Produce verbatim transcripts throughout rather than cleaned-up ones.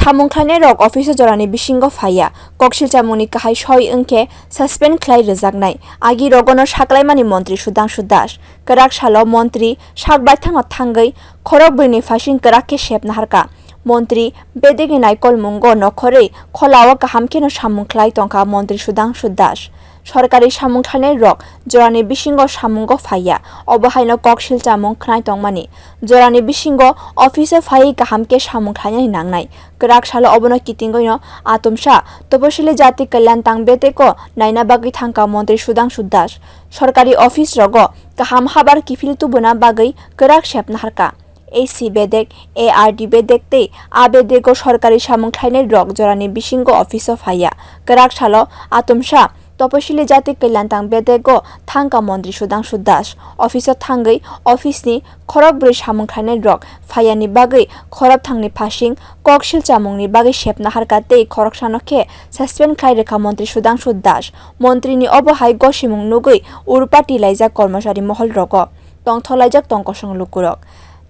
Samung khlainai rok office o jorani bisingo phaiya, koksil chamungni kahai soi wngkhe suspend khlai rwjaknai, agi rogono saklaimani montri Sudhangshu Das. Kwrak salo montri sak baithangno thangwi khorok bwrwini phasing kwrak khe sep naharkha. Montri bedegni naikolmungo nokhorwi kholao kaham kheno samung khlai tongkha montri Sudhangshu Das. Sorkari samung khlainai rok jorani bisingo samungo phaiya, obo haino koksil chamung khnai tongmani. Jorani bisingo office o phaiwi kaham khe samung khlainani nangnai. Kwrak salo obono kitingwino atomsa Toposili Jati Kalyan Tang Bedego naina bagwi thangkha montri Sudhangshu Das. Sorkari office rogo kaham habar kiphil tubuna bagwi kwrak sep naharkha. A C bedek, A R D bedek tei a bedego sorkari samung khlainai rok jorani bisingo office o phaiya. Kwrak salo atomsa Toposili Jati Kalyan Tang Bedego thangkha montri Sudhangshu Das. Office o thangwi office ni khorok bwrwi samung khlainai rok phaiyani bagwi khorok thangni phasing koksil chamungni bagwi sep naharkha tei khoroksano khe suspend khlai rwkha montri Sudhangshu Das. Montri ni obo hai gosimung nugwi urpati laijak kormosari mohol rogo. Tongthok laijak tong kosong lukurok.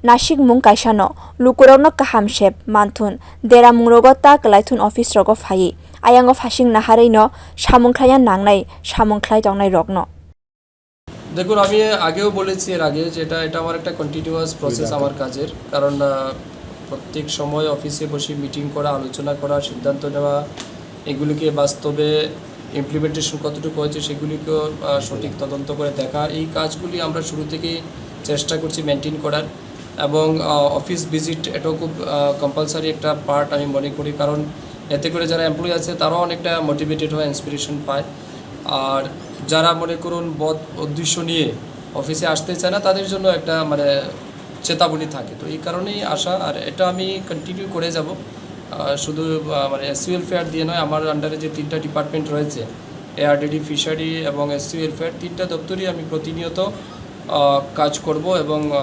Nasikmung kaisano lukurokno kaham sep manthun, deramungrogo ta kwlaithun office rogo phaiwi, ayango phasing naharwino samung khlaina nangnai samung khlai tongnai rokno. দেখুন, আমি আগেও বলেছি এর আগে যে এটা, এটা আমার একটা কন্টিনিউয়াস প্রসেস। আমার কাজের, কারণ, আহ, প্রত্যেক সময় অফিসে বসে মিটিং করা, আলোচনা করা, সিদ্ধান্ত নেওয়া, এগুলিকে বাস্তবে ইমপ্লিমেন্টেশন কতটুকু হয়েছে সেগুলিকেও, আহ, সঠিক তদন্ত করে দেখা, এই কাজগুলি আমরা শুরু থেকেই চেষ্টা করছি মেনটেন করার। এবং, আহ, অফিস ভিজিট এটাও খুব, আহ, কম্পালসারি একটা পার্ট আমি মনে করি, কারণ এতে করে যারা এমপ্লয়ি আছে তারাও অনেকটা মোটিভেটেড হয়, ইন্সপিরেশন পায়। আর যারা মনে করুন বদ উদ্দেশ্য নিয়ে অফিসে আসতে চায় না, তাদের জন্য একটা মানে চেতাবনী থাকে। তো এই কারণেই আসা, আর এটা আমি কন্টিনিউ করে যাব। আহ, শুধু, আহ, মানে এসসি ওয়েলফেয়ার দিয়ে নয়, আমার আন্ডারে যে তিনটা ডিপার্টমেন্ট রয়েছে, এআরডিডি, ফিশারি এবং এসসি ওয়েলফেয়ার, তিনটা দপ্তরই আমি প্রতিনিয়ত, আহ, কাজ করব এবং, আহ,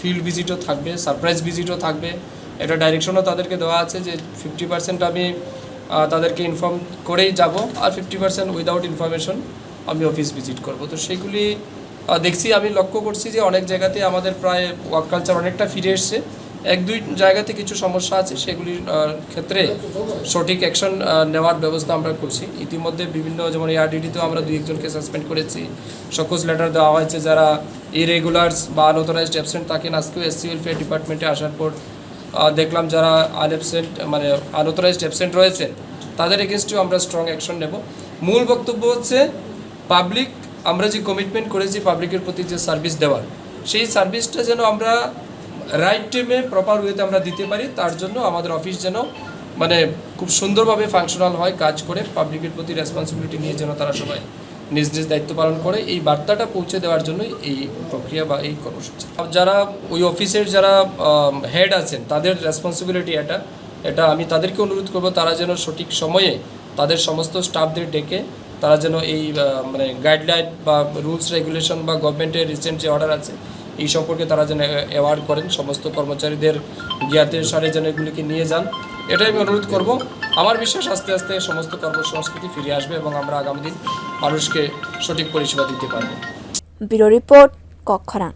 ফিল্ড ভিজিটও থাকবে, সারপ্রাইজ ভিজিটও থাকবে। একটা ডাইরেকশনও তাদেরকে দেওয়া আছে যে ফিফটি পার্সেন্ট আমি, আহ, তাদেরকে ইনফর্ম করেই যাব, আর ফিফটি পার্সেন্ট উইদাউট ইনফরমেশন আমি অফিস ভিজিট করব। তো সেগুলি, আহ, দেখছি, আমি লক্ষ্য করছি যে অনেক জায়গাতে আমাদের প্রায় ওয়ার্ক কালচার অনেকটা ফিরে এসছে। এক দুই জায়গাতে কিছু সমস্যা আছে, সেগুলির, আহ, ক্ষেত্রে সঠিক অ্যাকশন, আহ, নেওয়ার ব্যবস্থা আমরা করছি। ইতিমধ্যে বিভিন্ন, যেমন এআরডিডিতেও আমরা দুই একজনকে সাসপেন্ড করেছি, শোকজ লেটার দেওয়া হয়েছে যারা ইরেগুলার্স বা আনঅথরাইজড অ্যাবসেন্ট থাকেন। আজকেও এসসি ওয়েলফেয়ার ডিপার্টমেন্টে আসার পর, আহ, দেখলাম যারা আনঅ্যাবসেন্ট, মানে আনঅথরাইজড অ্যাবসেন্ট রয়েছেন, তাদের এগেনস্টেও আমরা স্ট্রং অ্যাকশন নেব। মূল বক্তব্য হচ্ছে পাবলিক, আমরা যে কমিটমেন্ট করেছি পাবলিকের প্রতি যে সার্ভিস দেওয়ার, সেই সার্ভিসটা যেন আমরা রাইট টাইমে প্রপার ওয়েতে আমরা দিতে পারি, তার জন্য আমাদের অফিস যেন মানে খুব সুন্দরভাবে ফাংশনাল হয়, কাজ করে, পাবলিকের প্রতি রেসপন্সিবিলিটি নিয়ে যেন তারা সবাই নিজ নিজ দায়িত্ব পালন করে, এই বার্তাটা পৌঁছে দেওয়ার জন্যই এই প্রক্রিয়া বা এই কর্মসূচি। আর যারা ওই অফিসের যারা, আম, হেড আছেন, তাদের রেসপন্সিবিলিটি এটা, এটা আমি তাদেরকে অনুরোধ করব, তারা যেন সঠিক সময়ে তাদের সমস্ত স্টাফদের ডেকে তারা যেন এই, আহ, মানে গাইডলাইন বা রুলস রেগুলেশন বা গভর্নমেন্টের রিসেন্ট যে অর্ডার আছে, এই সম্পর্কে তারা যেন অ্যাওয়ার করেন, সমস্ত কর্মচারীদের জ্ঞাতের সারে যেন এগুলিকে নিয়ে যান। এটাই আমি অনুরোধ করব। আমার বিশ্বাস আস্তে আস্তে সমস্ত কর্মসংস্কৃতি ফিরে আসবে এবং আমরা আগামী দিন মানুষকে সঠিক পরিষেবা দিতে পারবো। Bureau report, Kokkhorang.